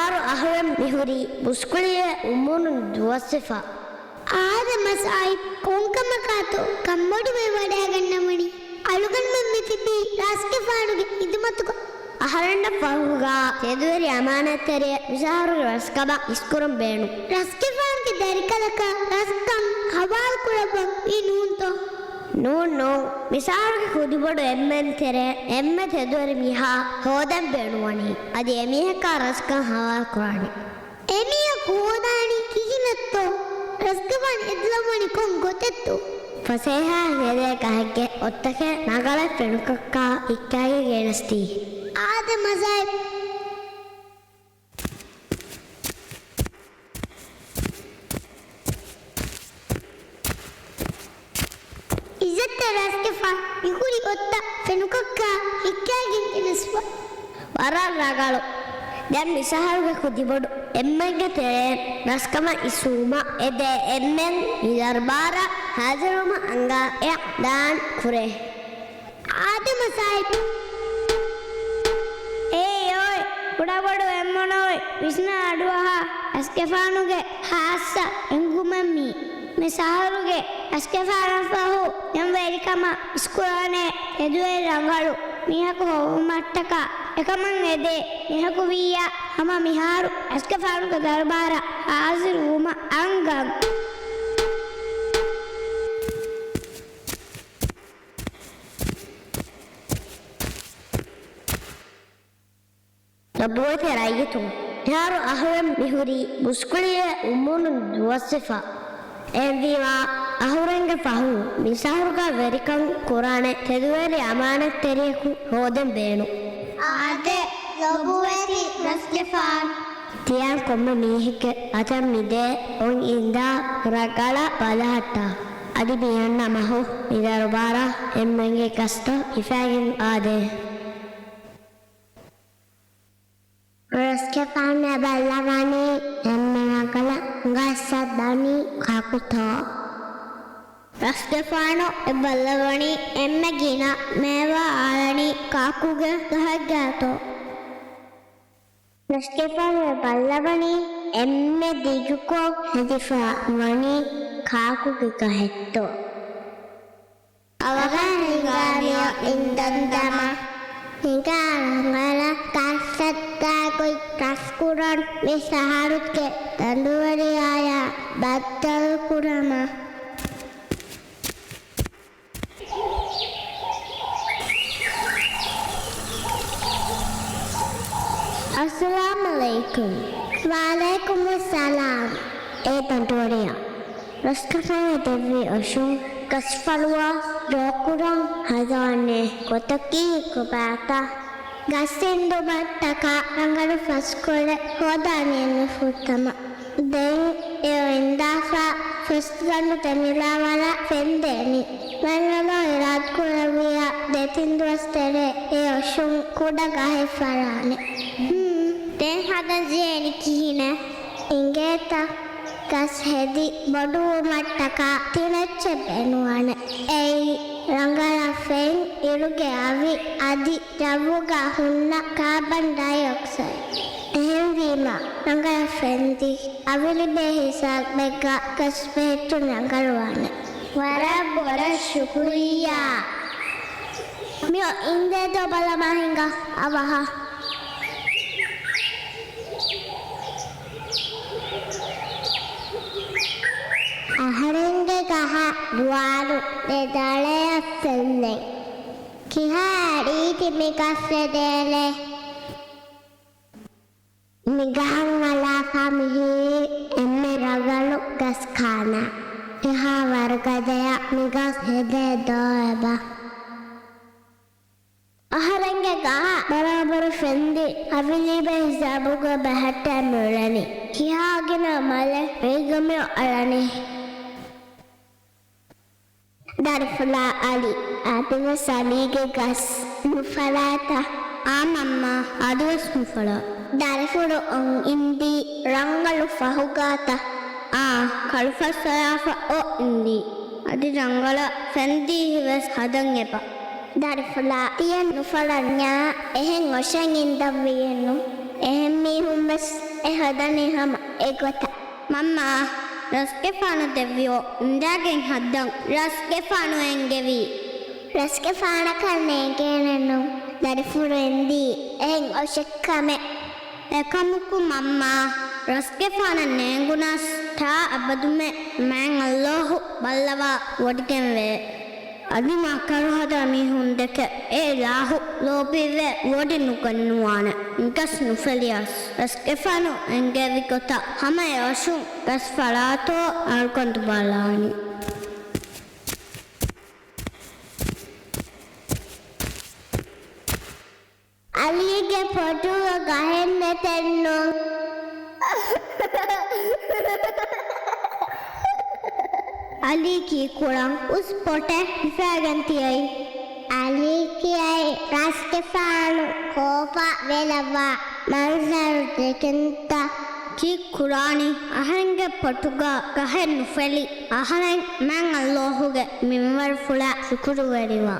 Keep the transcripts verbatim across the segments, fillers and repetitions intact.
އަހަރު އަހަރެން މިހުރީ ބުސްކުޅިއެއް އުމުނުން ދުވަސްވެފަ. އާދެ މަސް އާއި، ކޮންކަމަކާތޯ ކަންބޮޑުވެ ވަޑައިގަންނަވަނީ؟ އަޅުގަނޑުމެން މިތިބީ ރަސްގެފާނުގެ ހިދުމަތުގަ. އަހަރެންނަށް ފަހުގަ ތެދުވެރި އަމާނަތްތެރިއެއް މިސަހަރުގެ ރަސްކަމަށް އިސްކުރަން ބޭނުން. ރަސްގެފާނުގެ ދަރިކަލަކަށް ރަސްކަން ހަވާލުކުރައްވަން ވީ ނޫންތޯ؟ ނޫން، ނޫން. މިސަހަރުގެ ކުދިބޮޑު އެންމެން ތެރޭ އެންމެ ތެދުވެރި މީހާ ހޯދަން ބޭނުންވަނީ. އަދި އެމީހަކާ ރަސްކަން ހަވާލުކުރާނެ. އެމީހަކު ހޯދާނީ ކިހިނެއްތޯ؟ ރަސްގެފާނު އެދިލައްވަނީ ކޮން ގޮތެއްތޯ؟ ފަސޭހަ ހެދޭ ގަހެއްގެ އޮއްޓަކެއް ރަނގަޅަށް ފެނުކައްކާ ހިއްކާގެން ގެނެސްދީ. އާދެ މަސް އާއި. އިއްޒަތްތެރި ރަސްގެފާނު މިހުރި އޮއްޓަ ފެނުކައްކާ ހިއްކާގެން ގެނެސްފަ. ވަރަށް ރަނގަޅު. ދެން މިސަހަރުގެ ކުދިބޮޑު އެންމެންގެ ތެރެއިން ރަސްކަމަށް އިސްވުމަށް އެދޭ އެންމެން މި ދަރުބާރަށް ހާޒިރުވުމަށް އަންގާ އިޢުލާން ކުރޭ. އާދެ މަސް އާއި. އޭ އޮތް ކުޑަބޮޑު އެންމެން އޮތް ވިސްނާ އަޑުއަހާ. ރަސްގެފާނުގެ ޚާއްޞަ އެންގުމެއް މީ. މި ސަހަރުގެ ރަސްގެފާނަށް ފަހު ދެން ވެރިކަމަށް އިސްކުރާނެ ތެދުވެރި ރަނގަޅު މީހަކު ހޮވުމަށްޓަކާ. އެކަމަށް އެދޭ މީހަކު ވިއްޔާ ހަމަ މިހާރު ރަސްގެފާނުގެ ދަރުބާރަށް ހާޒިރު ވުމަށް އަންގަން. ލޮބުވެތި ރައްޔިތުން، މިހާރު އަހަރެން މިހުރީ ބުސްކުޅިއެއް އުމުނުން ދުވަސްވެފަ. އެހެންވީމާ، އަހަރެންގެ ފަހުން މި ސަހަރުގަ ވެރިކަން ކުރާނެ ތެދުވެރި އަމާނަތްތެރިޔަކު ހޯދަން ބޭނުން. އާދެ، ލޮބުވެތި ރަސްގެފާނު. ތިޔަން ކޮންމެ މީހެއްގެ އަތަށް މިދޭ އޮތް އިންދާ ރަނގަޅަށް ބަލަހައްޓާ. އަދި މި އަންނަ މަހު މި ދަރުބާރަށް އެންމެންގެ ގަސްތައް ހިފައިގެން އާދޭ. ރަސްގެފާނު އެބައްލަވަނީ އެންމެ ރަނގަޅަށް ގަސް ހަދަނީ ކާކުތޯ؟ ރަސްގެފާނު އެބައްލަވަނީ އެންމެ ގިނަ މޭވާ އަޅަނީ ކާކުގެ ގަހެއްގައިތޯ؟ ރަސްގެފާނު އެބައްލަވަނީ އެންމެ ދިގުކޮށް ހެދިފަ ވަނީ ކާކުގެ ގަހެއްތޯ؟ އަވަހަށް ހިނގާ މިއޮތް އިންދަން ދަމާ. ހިނގާ ރަނގަޅަށް ގަސް ހައްދާ ގޮތް ރަސްކުރަން މި ސަހަރުގެ ދަނޑުވެރިޔާޔާ ބައްދަލު ކުރަމާ. އައްސަލާމްއަލައިކުމް. ވަޢަލައިކުމުއްސަލާމް. އޭ ދަނޑުވެރިޔާ، ރަސްގެފާނު ދެއްވި އޮށުން ގަސްފަރުވާ ޖޯކުރަން ހަދާނެ ގޮތަކީ ކޮބާތަ؟ ގަސް އިންދުމަށްޓަކާ ރަނގަޅު ފަސްކޮޅެއް ހޯދާނީ މިފުރަތަމަ. ދެން އެ އިންދާފަ ފަސްގަނޑު ދެމިލާ ވަރަށް ފެންދޭނީ. މަންނަމާ އިރާދަކުރެއްވިއްޔާ ދެތިން ދުވަސް ތެރޭ އެ އޮށުން ކުޑަ ގަހެއް ފަރާނެ. ހުން. ދެން ހަދަން ޖެހޭނީ ކިހިނެއް؟ އިނގޭތަ؟ ގަސް ހެދި ބޮޑުވުމަށްޓަކާ ތިނެއްޗެއް ބޭނުންވާނެ. އެއީ، ރަނގަޅަށް ފެން އިރުގެ އަވި އަދި ޖައްވުގަ ހުންނަ ކާބަން ޑައިއޮކްސައިޑް. އެހެންވީމަ، ރަނގަޅަށް ފެންދީ، އަވި ލިބޭ ހިސާބެއްގަ ގަސް ބެހެއްޓުން ރަނގަޅުވާނެ. ވަރަށް ބޮޑަށް ޝުކުރިއްޔާ. މިއޮ އިނދޭތޯ ބަލަމާ ހިނގާ އަވަހަށް. އަހަރެންގެ ގަހަށް ދުވާލު ދެ ދަޅަޔަށް ފެންނެން. ކިހާ ރީތި މި ގަސް ހެދޭނެ؟ މި ގަހަށް އަޅާފަ މިހިރީ އެންމެ ރަނގަޅު ގަސް ކާނާ. ކިހާ ވަރުގަދަޔަށް މި ގަސް ހެދޭ ދޯ އެބަ؟ އަހަރެންގެ ގަހަށް ބަރާބަރު ފެންދި އަވި ލިބޭ ހިސާބުގަ ބަހައްޓައި މިއުޅެނީ. ކިހާ ގިނަ މަލެއް ރޭގަ މިއޮއް އަޅަނީ. ދަރިފުޅާ އަލި، އަދިވެސް އަލީގެ ގަސް ނުފަޅާތަ؟ އާ މަންމާ، އަދިވެސް ނުފަޅާ. ދަރިފުޅު އޮން އިންދީ ރަނގަޅު ފަހުގާތަ؟ އާ، ކަޅުފަސް އަޔާފަ އޮ އިންދީ. އަދި ރަނގަޅަށް ފެންދީ ހިވެސް ހަދަން އެބަ. ދަރިފުޅާ، ތިޔަ ނުފަޅަންޏާ އެހެން އޮށެއް އިންދަން ވީއެއްނު. އެހެން މީހުން ވެސް އެ ހަދަނީ ހަމަ އެގޮތަށް. މަންމާ، ރަސްގެފާނު ދެއްވިއޯ އިންދާގެން ހައްދަން. ރަސްގެފާނު އެންގެވީ. ރަސްގެފާނަކަށް ނޭނގޭނެއްނު. ދަރިފުޅު އެންދީ އެހެން އޮށެއްކަމެއް. އެކަމަކު މަންމާ، ރަސްގެފާނަށް ނޭނގުނަސް ތާ އަބަދުމެ މާތް އައްލާހު ބައްލަވާ ވޮޑިގެންވޭ. އަދި މާ ކަރުހަދާ މީހުން ދެކެ އެ އިލާހު ލޯބިވެ ވޮޑި ނުގަންނުވާނެ. ގަސް ނުފެލިޔަސް ރަސްގެފާނު އެންގެވި ގޮތަށް ހަމަ އެ އޮށުން ގަސް ފަޅާތޯ އަޅުގަނޑު ބަލާނީ. އަލީގެ ފޮޓުގަ ގަހެއް ނެތެއްނު. އަލީ ކީއްކުރަން އުސް ފޮޓެއް ހިފައިގެން ތިޔައީ؟ އަލީ ކިޔައީ ރަސްގެފާނު ކޯފާ ވެލަވާ މަންޒަރު ދެކެންތަ؟ ކީއްކުރާނީ؟ އަހަރެންގެ ފޮޓުގަ ގަހެއް ނުފެލި އަހަރެން މާތް އައްލާހުގެ މިންވަރުފުޅާ ޝުކުރުވެރިވާ.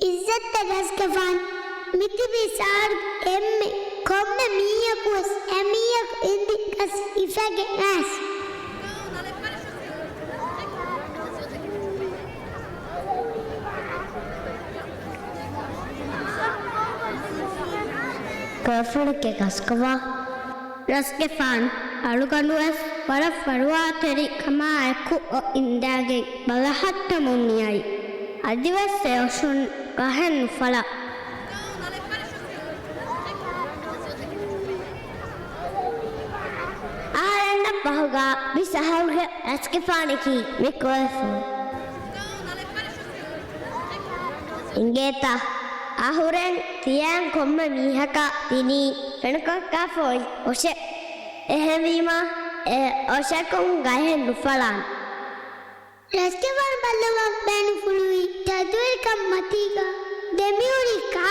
އިއްޒަތްތެރި ރަސްގެފާނު، މިތިބީ ސާރުގެ އެންމެ ކޮންމެ މީހަކުވެސް އެމީހަކު އިންދި ގަސް ހިފަގެން އައިސް. ކާފަރެއްގެ ގަސްގަވާ. ރަސްގެފާނު އަޅުގަނޑުވެސް ވަރަށް ފަރުވާތެރި ކަމާއެކު އޮތް އިންދާގެން ބަލަހައްޓަމުން މިއައީ. އަދިވެސް އެ އޮށުން ގަހެއް ނުފަޅާ. އަހަރެންނަށް ފަހުގަ ވިސް އަހަރުގެ ރަސްގެފާނަކީ މި ކުވެފުން. އިނގޭތަ؟ އަހުރެން ތިޔައިން ކޮންމެ މީހަކަށް ދިނީ ފެނުކޮށްކާފަ އޮތް އޮށެއް. އެހެންވީމަ، އެ އޮށަކުން ގަހެއް ނުފަޅާނެ. ރަސްގެފާނު ބައްލަވާ ބޭނުންފުޅުވީ ތަދުވެރިކަން މަތީގަ ދެމިހުރީ ކާ